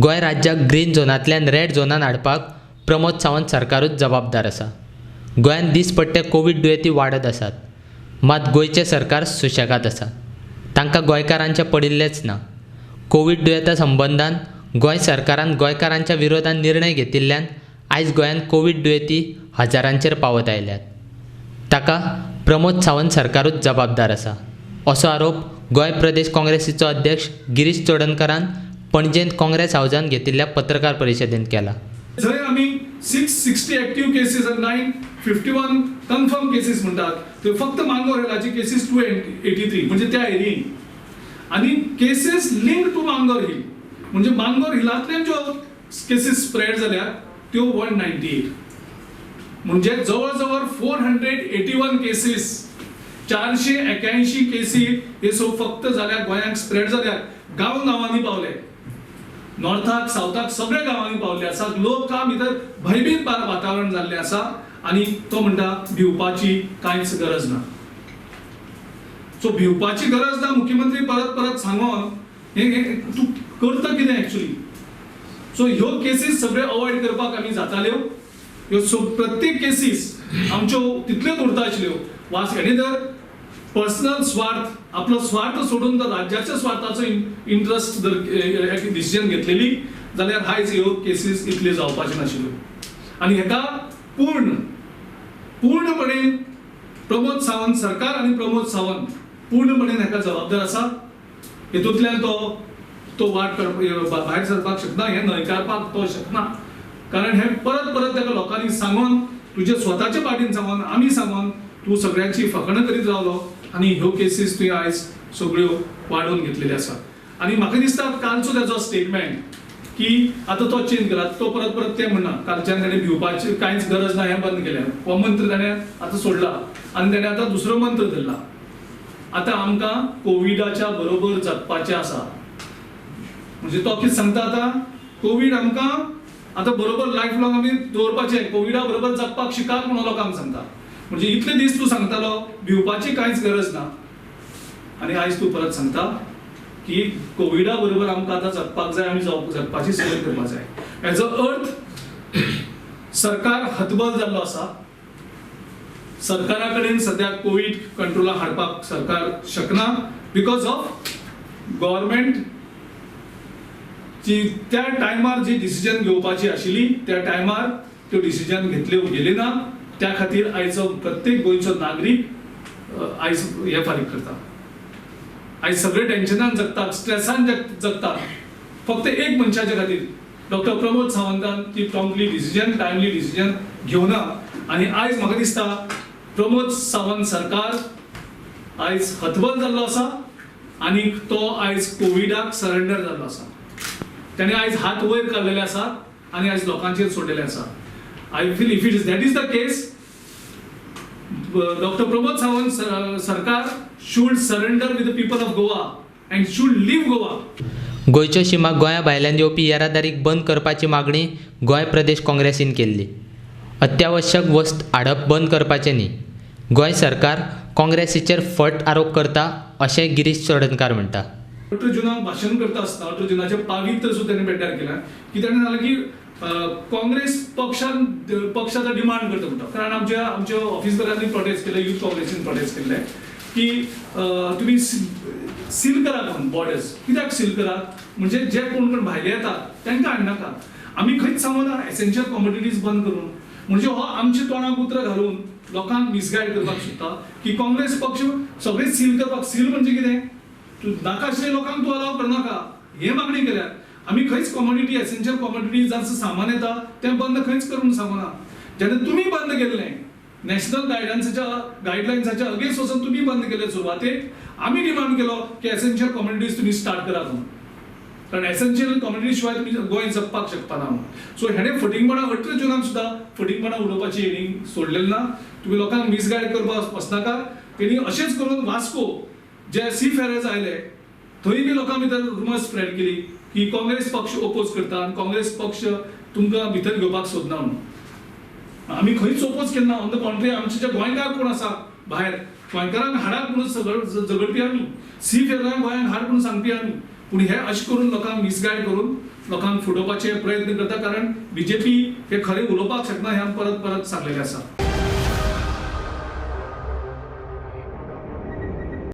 गोंय राज्याक green झोनांतल्यान red झोनांत हाडपाक प्रमोद सावंत सरकारूच जबाबदार आसा. गोंयांत दीसपट्टे कोवीड दुयेंती वाडत आसात, मात गोंयचें सरकार सुशेगाद आसा. तांकां गोंयकारांचें पडिल्लेंच ना. कोवीड दुयेंता संबंदान गोंय सरकारान गोंयकारांच्या विरोधान निर्णय घेतिल्ल्यान आयज गोंयांत कोवीड दुयेंती हजारांचेर पावत आयल्यात. ताका प्रमोद सावंत सरकारूच जबाबदार आसा, असो आरोप गोंय प्रदेश काँग्रेसीचो अध्यक्ष गिरीश चोडणकारान पणजेंत काँग्रेस हावजांत घेतिल्ल्या पत्रकार परिशदेंत केला. जंय आमी 660 एक्टीव केसीस आनी 951 कन्फर्म केसीस म्हणटात, त्यो फक्त मांगोर हिलाची केसीस 283, म्हणजे त्या एरियेन, आनी cases link to Mangor Hill, म्हणजे मांगोर हिलांतल्यान ज्यो केसीस स्प्रेड जाल्यात त्यो 198, म्हणजे जवळ जवळ 481 केसीस, 481 केसी हे सो फक्त जाल्या गोंयांक स्प्रेड जाल्यात. गांव गांवांनी पावले, नॉर्थाक, सावथाक, सगळ्या गांवांनी पावले आसा. लोक भितर भयभीत वातावरण जाल्लें आसा आनी तो म्हणटा भिवपाची कांयच गरज ना. सो भिवपाची गरज ना मुख्यमंत्री परत परत सांगोन हे तूं करता कितें एक्चुली? सो ह्यो केसीस सगळे अवॉयड करपाक आमी जाताल्यो. ह्यो सो प्रत्येक केसीस आमच्यो तितल्योच उरता आशिल्ल्यो. वास हेणी जर पर्सनल स्वार्थ, आपलो स्वार्थ सोडून जर राज्याच्या स्वार्थाचो इंट्रस्ट जर डिसिजन घेतलेली जाल्यार आयज ह्यो केसीस इतल्यो जावपाच्यो नाशिल्ल्यो. आनी हेका पूर्णपणे प्रमोद सावंत सरकार आनी प्रमोद सावंत पूर्णपणे हेका जबाबदार आसा. हेतूंतल्यान तो तो वाट भायर सरपाक शकना, हें न्हयकारपाक तो शकना, कारण हें परत परत ताका लोकांनी सांगोन, तुजे स्वताच्या पार्टीन सांगोन, आमी सांगोन, तूं सगळ्यांची फकाणां करीत रावलो आनी ह्यो केसीस तुवें आयज सगळ्यो वाडोवन घेतलेल्यो आसा. आनी म्हाका दिसता कालचो ताजो स्टेटमेंट की आतां तो चेंज केला, तो परत परत तें म्हणना. कालच्यान ताणें भिवपाची कांयच गरज ना हें बंद केलें. हो मंत्र ताणें आतां सोडला आनी ताणें आतां दुसरो मंत्र धरला, आतां आमकां कोविडाच्या बरोबर जगपाचें आसा. म्हणजे तो कितें सांगता, आतां कोवीड आमकां आतां बरोबर लायफ लॉंग आमी दवरपाचें, कोविडा बरोबर जगपाक शिकात म्हणून लोकांक सांगता. म्हणजे इतले दीस तूं सांगतालो भिवपाची कांयच गरज ना आनी आयज तूं परत सांगता की कोविडा बरोबर आमकां आतां जगपाक जाय, आमी जगपाची संवय करपाक जाय. हेजो अर्थ सरकार हतबल जाल्लो आसा. सरकारा कडेन सद्या कोवीड कंट्रोला हाडपाक सरकार शकना, because of government ची त्या टायमार जी डिसिजन घेवपाची आशिल्ली त्या टायमार त्यो डिसिजन घेतल्यो गेली ना. त्या खातीर आयचो प्रत्येक गोंयचो नागरीक आयज हे फारीक करता. आयज सगळे टेन्शनान जगतात, स्ट्रेसान जगतात, फक्त एक मनशाच्या खातीर, डॉक्टर प्रमोद सावंतान ती प्रॉम्प्टली डिसिजन, टायमली डिसिजन घेवना. आनी आयज म्हाका दिसता प्रमोद सावंत सरकार आयज हतबल जाल्लो आसा आनी तो आयज कोविडाक सरेंडर जाल्लो आसा. ताणें आयज हात वयर काडलेले आसा आनी आयज लोकांचेर सोडलेले आसा. I feel if it is that is the case, Doctor Pramod Sawant सरकार should surrender with the people of Goa and should leave Goa. गोंयच्यो शिमा गोंया भायल्यान येवपी येरादारीक बंद करपाची मागणी गोंय प्रदेश काँग्रेसीन केल्ली. अत्यावश्यक वस्त हाडप बंद करपाचें न्ही. गोंय सरकार काँग्रेसीचेर फट आरोप करता, अशें गिरीश चोडणकार म्हणटा. 18 जुनाक भाशण करता आसतना, 18 जुनाचें पावित्र्य सुद्दां ताणें पेड्ड्यार केलां की ताणें सांगलें की काँग्रेस पक्षान पक्षाचो डिमांड करता म्हणटा, कारण आमच्या आमच्या ऑफिसरांनी प्रोटेस्ट केले, युथ काँग्रेसीन प्रोटेस्ट केल्ले की तुमी सील करा म्हणून बॉर्डर्स. कित्याक सील करात? म्हणजे जे कोण कोण भायले येतात तांकां हाडनाका. आमी खंयच सांगूना एसेन्शियल कॉमोडिटीज बंद करून. म्हणजे हो आमच्या तोंडाक उतरां घालून लोकांक मिसगायड करपाक सोदता की काँग्रेस पक्ष सगळें सील करपाक. सील म्हणजे कितें? तूं नाका आशिल्ल्या लोकांक तूं अलाव करनाका हे मागणी केल्या. आमी खंयच कॉमोडिटी, एसेन्शियल कॉमोडिटी, जांचो सामान येता तें बंद खंयच करूंक सांगना. जेन्ना तुमी बंद केल्लें, नॅशनल गायडन्साच्या गायडलायन्साच्या अगेन्स्ट वचून तुमी बंद केले, सुरवातेक आमी डिमांड केलो की एसेन्शियल कॉमोडिटीज तुमी स्टार्ट करात म्हणून, कारण एसेन्शियल कॉमोडिटी शिवाय तुमी गोंय जगपाक शकपाना म्हणून. सो हेणे फटींगपणां, 18 जुनाक सुद्दां फटींगपणां उलोवपाची हेणी सोडलेली ना. तुमी लोकांक मिसगायड करपाक वचनाका. तेणी अशेंच करून वास्को जे सी फेरर्स आयले थंय बी लोकां भितर रुमर स्प्रेड केली की काँग्रेस पक्ष ओपोज करता आनी काँग्रेस पक्ष तुमकां भितर घेवपाक सोदना म्हणून. आमी खंयच ओपोज केन्ना. ऑन the contrary, आमचे जे गोंयकार कोण आसा भायर, गोंयकारांक हाडात म्हणून सगळ झगडपी आमी, सी फेरांक गोंयांत हाड म्हणून सांगपी आमी. पूण हे अशें करून लोकांक मिसगायड करून लोकांक फुटोवपाचे प्रयत्न करता, कारण बीजेपी हे खरें उलोवपाक शकना हें आमी परत परत सांगलेलें आसा.